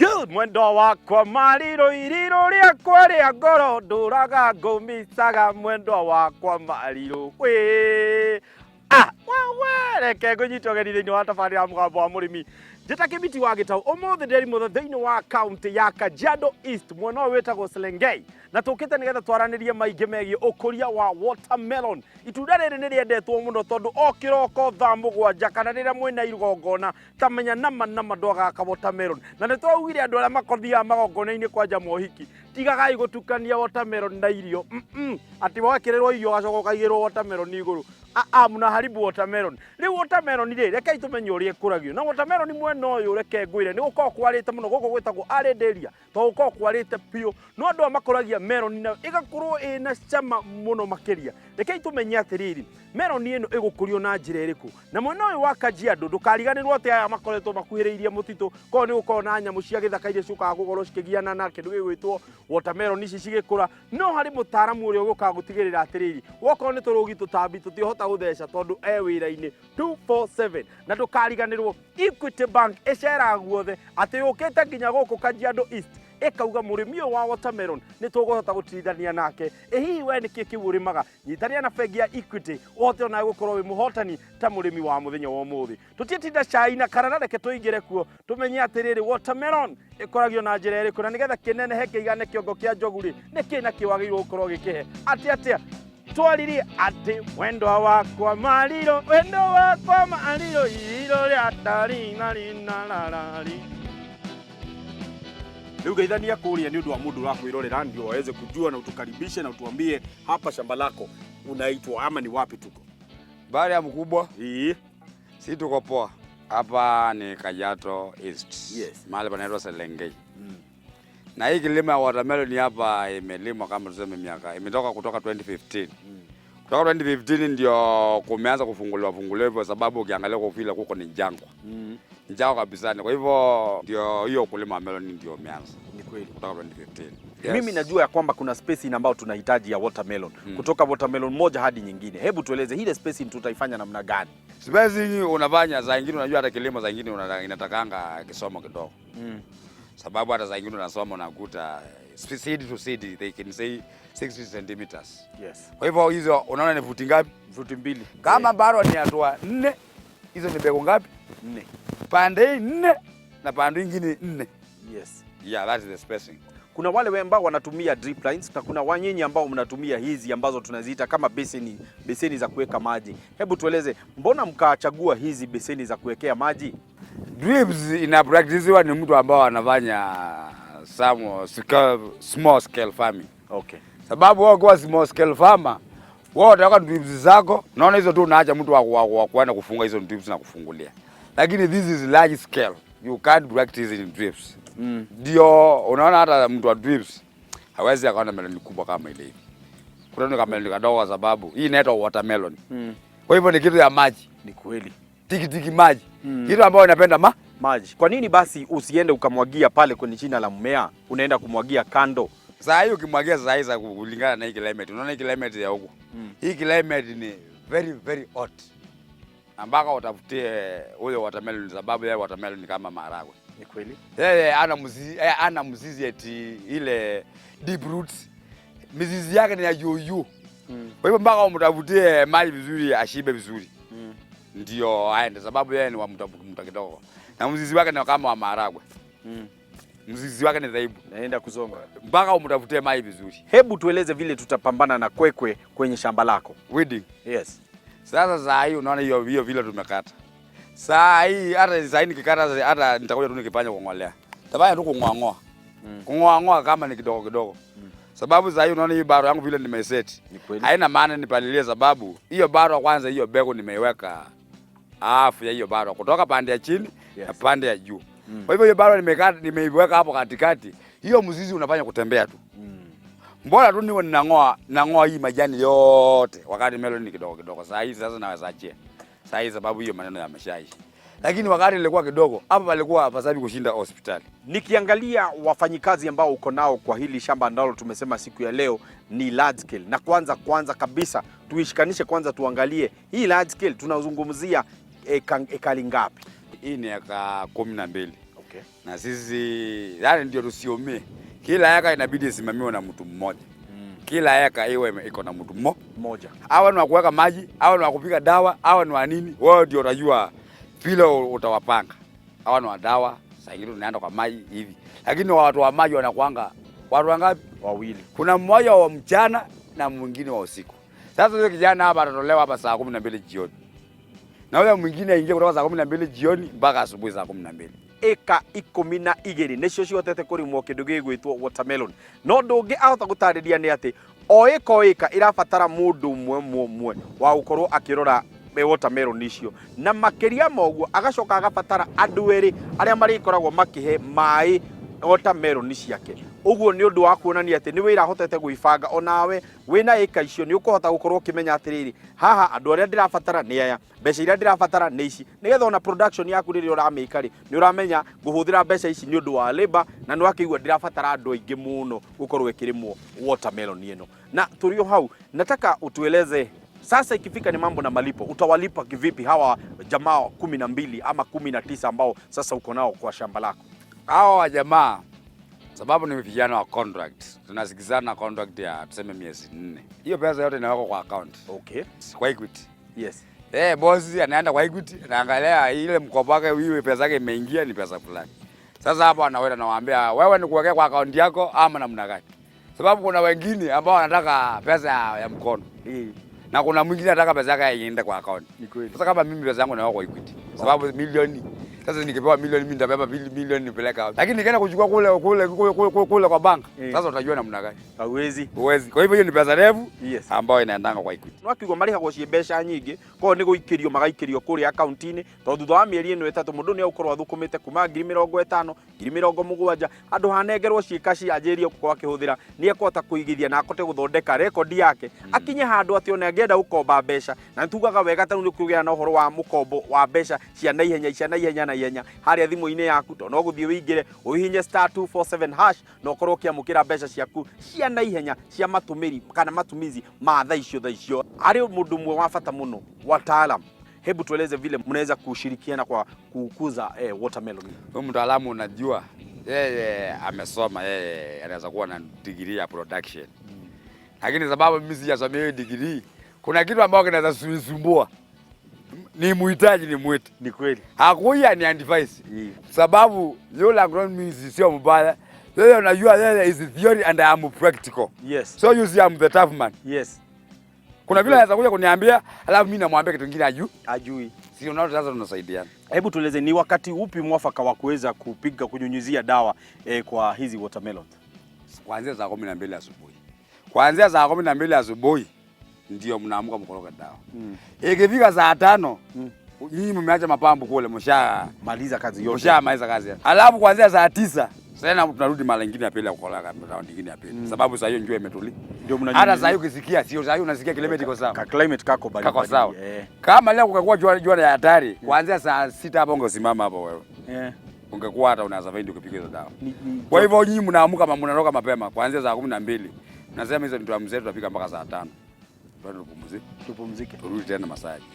Good mwendwa wakwa marirũ irirũ rĩakwa rĩa ngoro ndũraga ngũmicaga mwendwa wakwa marirũ wĩ ah wewe reke ngũnyite ũgeni thĩinĩ wa tabarĩra ya Mũgambo wa Mũrĩmi. Njĩta Kĩmiti wa Gĩtaũ. Ũmũthĩ ndĩrĩ mũthĩ thĩinĩ wa kaunti ya Kajiado East, mwena ũyũ wĩtagwo Selengei, na tũkĩte nĩgetha twaranĩrie maingĩ megiĩ ũkũria wa watermelon. Itunda rĩrĩ nĩ rĩendetwo mũno tondũ o kĩroko thaa 7 kana rĩrĩa mwĩna igongona tamenya nama nama ndwagaga watermelon. Na nĩ twaugire andũ arĩa makothiaga magongona-inĩ kwanja mohiki, tigagai gũtukania watermelon na irio. Atĩ wekĩrĩrwo irio ũgacoka ũkaigĩrwo watermelon igũrũ. Aa, mnaharibu watermelon. Rĩu watermelon rĩ, rekei tũmenye ũrĩa ĩkũragio. Na watermelon mwena ũyũ reke ngwĩre nĩ gũkoragwo kwarĩte mũno, gũkũ gwĩtagwo arid area, tondũ gũkoragwo kwarĩte biũ. No andũ aya makũragia melon nayo ĩgakorwo ĩna cama mũno makĩria. Rekei tũmenye atĩrĩrĩ, melon ĩno ĩgũkũrio na njĩra ĩrĩkũ? Na mwena ũyũ wa Kajiado ndũkariganĩrwo atĩ aya makoretwo makuhĩrĩirie mũtitũ, koguo nĩ gũkoragwo na nyamũ cia gĩthaka iria ciũkaga gũkorwo cikĩgiana na kĩndũ gĩgwĩtwo watermelon ici cigĩkũra. No harĩ mũtaaramu ũrĩa ũgũkaga gũtigĩrĩra atĩrĩrĩ, wokorwo nĩ tũrũgi tũtambi tũtiũhota gũtheca tondũ e wĩra-inĩ 247. Na ndũkariganĩrwo Equity Bank ĩceraga guothe atĩ yũkĩte nginya gũkũ Kajiado East ĩkauga mũrĩmi ũyũ wa watermelon nĩ tũkũhota gũtirithania nake. Ĩ hihi we nĩkĩ kĩu ũrĩmaga? Nyitania na bengi ya Equity ũhote onawe gũkorwo wĩ mũhotani ta mũrĩmi wa mũthenya wa ũmũthĩ. Tũtiĩtinda cai na karara, reke tũingĩre kuo tũmenye atĩrĩrĩ, watermelon ĩkũragio na njĩra ĩrĩkũ, na nĩgetha kĩnenehe kĩigane kĩongo kĩa njogu rĩ, nĩkĩ na kĩ wagĩrĩirwo gũkorwo ũgĩkĩhe atĩ atĩa twaririe atĩ mwendwa wakwa marirũ, wendo wakwa marirũ iriro rĩa taringarinararari. Rĩu geithania kũrĩa nĩ ũndũ wa mũndũ ũrakwĩrorera ndio waweze kujua na utukaribishe na utuambie hapa shamba lako unaitwa ama ni wapi tuko. Baada ya mkubwa, Ii. si tuko poa. Hapa ni Kajiado East. Yes. Mahali panaitwa Selengei. Na hii kilimo ya watermelon hapa imelimwa kama tuseme miaka imetoka kutoka 2015. Kutoka 2015 ndio kumeanza kufunguliwa funguliwa hivyo, sababu ukiangalia kwa vile kuko ni jangwa. Jangwa kabisa. Kwa hivyo ndio hiyo ukulima wa melon ndio umeanza Ni kweli. kutoka 2015. Yes. Mimi najua ya kwamba kuna spacing ambayo tunahitaji ya watermelon kutoka watermelon moja hadi nyingine. Hebu tueleze ile spacing tutaifanya namna gani? Spacing unafanya saa ingine, unajua hata kilimo saa ingine inatakanga kisomo kidogo. Sababu hata saa ingine unasoma unakuta seed to seed they can say 60 centimeters. Kwa hivyo hizo unaona ni futi ngapi? Futi 2. Kama baro ni hatua 4, hizo ni mbegu ngapi? 4. Pande hii 4 na pande nyingine 4. Yeah, that is the spacing. Kuna wale ambao wanatumia drip lines na kuna wanyinyi ambao mnatumia hizi ambazo tunaziita kama beseni, beseni za kuweka maji. Hebu tueleze, mbona mkachagua hizi beseni za kuwekea maji? Drips ina practice ni mtu ambao anafanya some scale, small scale farming. Sababu wewe ukiwa small scale farmer, wewe utaweka drips zako, naona hizo tu unaacha mtu wa kwenda kufunga hizo drips na kufungulia. Lakini this is large scale. You can't practice in drips. Ndio unaona hata mtu wa drips hawezi akaona melon kubwa kama ile hivi. Kuna ni kama melon kadogo kwa sababu hii inaitwa watermelon. Kwa hivyo ni kitu ya maji. Ni kweli. Tiki tiki maji. Kitu ambayo inapenda maji. Kwa nini basi usiende ukamwagia pale kwenye shina la mmea, unaenda kumwagia kando? Saa hii ukimwagia saa hii kulingana na hii climate, unaona hii climate ya huku. Hii climate ni very very hot. Ambako utafutie huyo watermelon sababu yeye watermelon ni kama maharagwe. Ni kweli. Yeye ana mzizi, yeye ana mzizi eti ile deep roots. Mizizi yake ni ya juu juu. Kwa hivyo mpaka umtafutie maji vizuri ashibe vizuri. Ndio aende sababu yeye ni wa mta kidogo. Na mzizi wake ni kama wa maharagwe. Mzizi wake ni dhaibu. Naenda kusonga. Mpaka umtafutie maji vizuri. Hebu tueleze vile tutapambana na kwekwe kwenye shamba lako. Weeding. Yes. Sasa saa hii unaona hiyo vile tumekata. Saa hii hata saa hii nikikata hata nitakuja tu nikifanya kung'olea. Tafanya tu kung'oa. Kung'oa kama ni kidogo kidogo. Sababu saa hii unaona hii baro yangu vile nimeseti. Ni kweli. Haina maana nipalilie sababu hiyo baro kwanza hiyo mbegu nimeiweka half ya hiyo baro kutoka pande ya chini na pande ya juu. Kwa hivyo hiyo baro nimekata nimeiweka hapo katikati. Hiyo mzizi unafanya kutembea tu. Mbona tu niwe nang'oa hii majani yote wakati melon ni kidogo kidogo. Saa hii sasa naweza achia. Saa hii sababu hiyo maneno yameshaisha. Lakini wakati ilikuwa kidogo, hapa palikuwa afadhali kushinda hospitali. Nikiangalia wafanyikazi ambao uko nao kwa hili shamba ambalo tumesema siku ya leo ni large scale. Na kwanza kabisa tuishikanishe kwanza tuangalie hii large scale tunazungumzia ekali ngapi? Hii ni eka 12. Okay. Na sisi yani ndio tusiumie. Kila eka inabidi isimamiwe na mtu mmoja. Kila eka iwe iko na mtu mmoja. Hawa ni wa kuweka maji, hawa ni wa kupiga dawa, hawa ni wa nini? Wewe ndio unajua vile utawapanga. Hawa ni wa dawa, saa ingine tunaenda kwa maji hivi. Lakini watu wa maji wanakuanga watu wangapi? Wawili. Kuna mmoja wa mchana na mwingine wa usiku. Sasa yule kijana hapa atatolewa hapa saa 12 jioni. Na yule mwingine aingie kutoka saa 12 jioni mpaka asubuhi saa 12. Eka 12 nĩcio cihotete kũrĩmwo kĩndũ gĩgwĩtwo watermelon. No ũndũ ũngĩ ahota gũtarĩria nĩ atĩ o ĩka o ĩka ĩrabatara mũndũ ũmwe ũmwe ũmwe wa gũkorwo akĩrora watermelon icio, na makĩria ma ũguo agacoka agabatara andũ erĩ arĩa marĩkoragwo makĩhe maĩ watermelon ciake. Ũguo nĩ ũndũ wa kuonania atĩ nĩ wĩra ahotete gwĩbanga. Onawe wĩna ĩka icio nĩ ũkũhota gũkorwo ũkĩmenya atĩrĩrĩ, haha andũ arĩa ndĩrabatara nĩ aya, mbeca iria ndĩrabatara nĩ ici, nĩgetha ona production yaku rĩrĩa ũramĩka rĩ, nĩ ũramenya ngũhũthĩra mbeca ici nĩ ũndũ wa labor, na nĩ wakĩigua ndĩrabatara andũ aingĩ mũno gũkorwo ĩkĩrĩmwo watermelon ĩno. Na tũrĩ o hau, nataka utueleze sasa ikifika ni mambo na malipo, utawalipa kivipi hawa jamaa 12 ama 19 ambao sasa uko nao kwa shamba lako? Hawa wa jamaa sababu ni vijana wa contract, tunasikizana contract ya tuseme miezi 4. Hiyo pesa yote inawekwa kwa account. Okay. Kwa Equity. Yes. Boss anaenda kwa Equity, anaangalia ile mkopo wake hiyo pesa yake imeingia ni pesa fulani. Sasa hapo anaweza nawaambia wewe ni kuwekea kwa account yako ama namna gani? Sababu kuna wengine ambao wanataka pesa ya mkono. Na kuna mwingine anataka pesa yake iende kwa account. Ni kweli. Sasa kama mimi pesa yangu naweka kwa Equity. Sababu milioni. Sasa nikipewa milioni mimi nitabeba milioni nipeleka wapi? Lakini nikienda kuchukua kule kule kule kule, kule kwa bank, sasa utajua namna gani? Hauwezi. Huwezi. Kwa hivyo hiyo ni pesa refu Yes. ambayo inaendanga kwa Equity. Nwakiugo marĩhagwo ciĩ mbeca nyingĩ, koguo nĩ gũikĩrio magaikĩrio kũrĩa akaunti-inĩ, tondũ thutha wa mĩeri ĩno 3 mũndũ nĩ egũkorwo athũkũmĩte kuma ngiri mĩrongo ĩtano, ngiri mĩrongo mũgwanja, handũ hanengerwo ciĩ kaci anjĩrĩrie gũkorwo akĩhũthĩra, nĩ ekũhota kũigithia na ahote gũthondeka rekondi yake, akinye handũ atĩ ona angĩenda gũkomba mbeca, na nĩtugaga wega tarĩu nĩ kũgĩa na ũhoro wa mũkombo wa mbeca cia naihenya, cia naihenya na ihenya harĩa thimũ-inĩ yaku, tondũ no gũthiĩ ũingĩre ũhihinye star 247 hash na ũkorwo ũkĩamũkĩra mbeca ciaku cia naihenya cia matũmĩri kana matumizi ma thaa icio thaa icio. Harĩ mũndũ ũmwe wa bata mũno, wataalam, hebu tueleze vile mnaweza kushirikiana kwa kukuza watermelon. Huyu mtaalamu unajua yeye amesoma, yeye anaweza kuwa na degree ya production. Lakini sababu mimi sijasomea hiyo degree, kuna kitu ambacho kinaweza kunisumbua. Ni muhitaji ni mwite. Ni kweli. Hakuja ni advice. Sababu yule agronomist sio mbaya. Yeye unajua yeye is theory and I am practical. Yes. So you see I'm the tough man. Yes. Kuna vile anaweza kuja kuniambia, alafu mimi namwambia kitu kingine ajui. Ajui. Si unaona sasa tunasaidiana. Hebu tueleze ni wakati upi mwafaka wa kuweza kupiga kunyunyuzia dawa kwa hizi watermelon? Kuanzia saa 12 asubuhi. Kuanzia saa 12 asubuhi ndio mnaamka mkoroga dawa. Ikifika saa 5 nyinyi mmeacha mapambo kule, maliza kazi yote. Mshamaliza kazi. Alafu kuanzia saa 9 sasa tunarudi mara nyingine ya pili ya kukoroga round nyingine ya pili. Sababu saa hiyo njua imetulia. Ndio mnanyunyizia. Hata saa hiyo ukisikia sio saa hiyo unasikia climate iko sawa. Ka climate kako baridi. Kako sawa. Kama leo kukakuwa jua ya hatari, kuanzia saa 6 hapo ungesimama hapo wewe. Ungekuwa hata unaweza faidi ukipiga hizo dawa. Kwa hivyo nyinyi mnaamka mnaroka mapema kuanzia saa 12. Nasema hizo ndio mzee tutafika mpaka saa 5. Twende tupumzike. Tupumzike. Turudi tena masaa ya jioni.